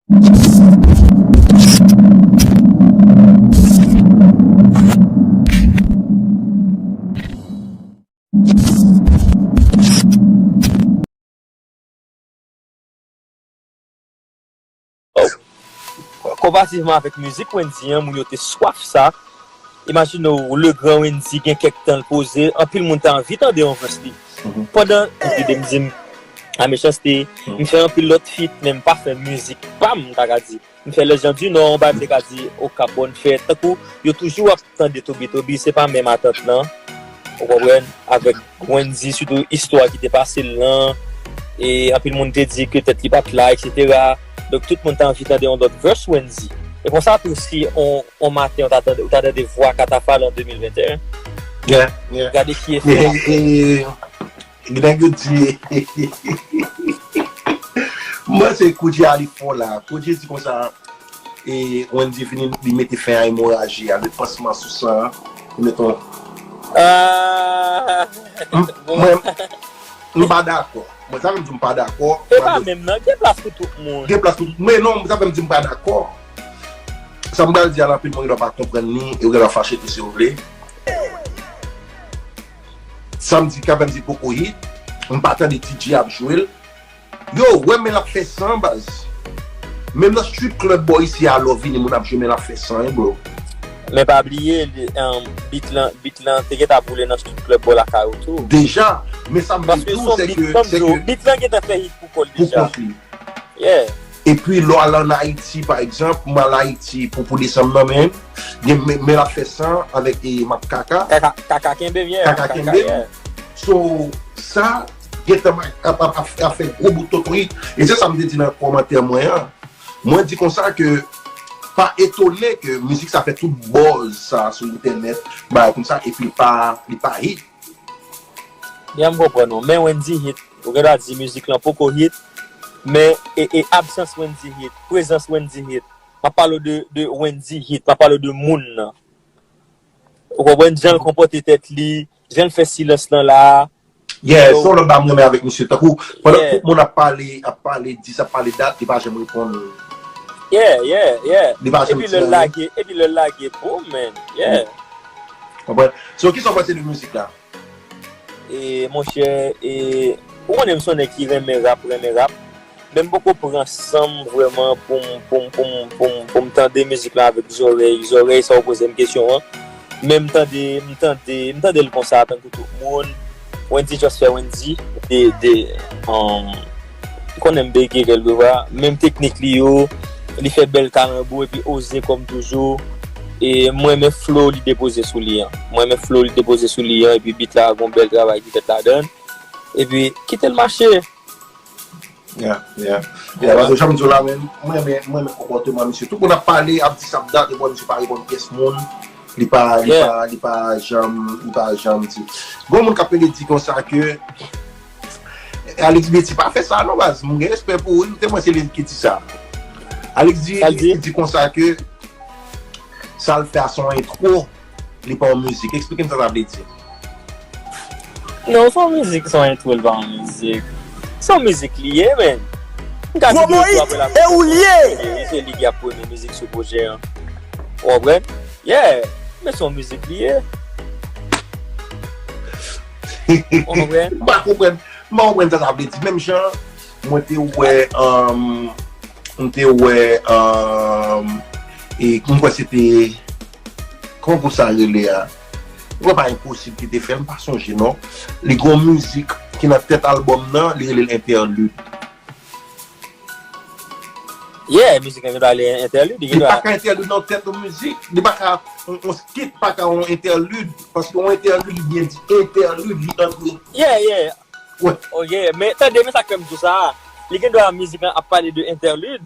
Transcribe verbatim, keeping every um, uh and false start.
Konpativman avèk mizik Wendy an, moun yo te swaf sa. Imajine w, le gran Wendy gen kèk tan l poze, anpil moun ta anvi tande yon vès li. Pandan, m tande m di m, a mechanste, m fè anpil lòt feat, men m pa fè mizik pa m, m ta ka di. M fè Lèjan di Nò, yon bagay m te ka di Okap Bòn Fèt. Tankou, yo toujou ap tande Toby Toby, se pa menm atant lan. Ou konprann? Avèk Wendy, sitou istwa ki te pase l lan. E anpil moun te di ke tèt li pa t la, etsetera. Donk, tout moun te anvi tande yon lòt vès Wendy. E konsa tou, si on, on maten, ou ta tande, ou ta tande vwa Katafal an de mil venteyen. Yeah, yeah. Gade ki efè l ap fè. Nèg yo di, mwen se Koudjay a li fò la. Koudjay di konsa, e, Wendy vini, li mete fen a emoraji a, met pansman sou san an, li met on. Ah, bon. Mwen, m pa dakò. Mwen, sa fè m di m pa dakò. E pa menm nan, gen plas pou tout moun. Gen plas pou tout moun. Men non, sa fè m di m pa dakò. Sa m pral di a la, anpil moun gen dwa pa konprann li, e yo gen dwa fache tou si yo vle. Sa m di, ka fè m di poko hit, m pa tande T J ap jwe l. Yo, wè men l ap fè san, baz. Menm nan strip club bò isi a, lè w vini, moun ap jwe men l ap fè san, wi, bro. Men pa bliye, li, um, beat lan, beat lan te gentan boule nan strip club bò lakay ou tou. Deja, men sa m vle di w, se ke, se ke beat lan gentan fè hit pou kò l deja. Pou kont li. Yeah. Epi lè w al ann Ayiti, pa egzanp, m al Ayiti pou, pou desanm nan menm, gen men, men l ap fè san avèk, e, M ap kaka. Kaka, kaka kenbe m, yeah, Kaka kenbe m. So, sa, gentan ap, ap, ap, ap fè gwo bout tonton hit. E se sa m te di nan kòmantè mwen an. Mwen di konsa ke pa etone ke mizik sa fè tout buzz sa sou entènèt, bagay konsa, epi li pa, li pa hit. Ya, m konprann ou. Men Wendy hit. Ou gen dwa di mizik lan poko hit, men e, e absans Wendy hit, prezans Wendy hit. M ap pale w de, de Wendy hit, m ap pale w de moun nan. Ou konprann jan l konpòte tèt li, jan l fè silans lan la. Yeah, se yon lòt bagay m renmen avèk misye. Tankou, pandan tout moun ap pale, ap pale dis, ap pale dat, li pa janm reponn. Yeah, yeah, yeah. Li pa janm di anyen. Epi lè l lage, epi lè l lage, boom, man. Yeah. Konprann? So, kisa w panse de mizik la? E, monchè, e, ou konnen m se yon nèg ki renmen rap, renmen rap. Men m poko pran san m vrèman pou m, pou m, pou m, pou m, pou m tande mizik la avèk zòrèy, zòrèy sa w poze m kesyon an. Men m tande, m tande, m tande l konsa tankou tout moun. Wendy just fè Wendy. De, de, um, konnen m bege kèlkefwa. Menm teknik li yo, li fè bèl kalanbou epi oze kòm toujou. E m renmen flow li depoze sou li an. M renmen flow li depoze sou li an epi beat la gon bèl travay ki fèt ladan l. Epi kite l mache. Yeah, yeah. Yeah, paske jan m di w la menm, mwen renmen, mwen renmen konpòteman misye. Tout moun ap pale, ap di sa ap dat, epi misye pa reponn pyès moun. Li pa, li pa, li pa janm, li pa janm di. Gon moun k ap rele di konsa ke Alex Betty pa fè sa non baz. Mwen gen respè pou ou, wi, se mwen se li ki di sa. Alex di, li di konsa ke sa l fè a se yon entwo. Li pa yon mizik. Eksplike m sa sa vle di. Non, se yon mizik, se yon entwo, li pa yon mizik. Se yon mizik li ye, men. M ka di nou tou apre la. E ou l ye? Wi, se li ki ap premye mizik sou pwojè an. Ou konprann? Yeah. Men se yon mizik li ye. Ou konprann? M pa konprann. M pa konprann sa sa vle di. Menm jan, mwen te wè, um, m te wè, um, e m kwè se te, kòman gwoup sa rele a? M kwè pa Enposib ki te fè l, m pa sonje non. Li gon mizik ki nan tèt albòm nan, li rele l Entèlid. Yeah, mizik lan gen dwa li entèlid, li gen dwa. Li pa ka entèlid nan tèt yon mizik. Li pa ka, yon, yon skit pa ka yon entèlid. Paske yon entèlid, li byen di entèlid, li antre. Yeah, yeah. Wè. Oh, yeah. Men tande, men sa k fè m di w sa. Li gen dwa mizik lan ap pale de entèlid.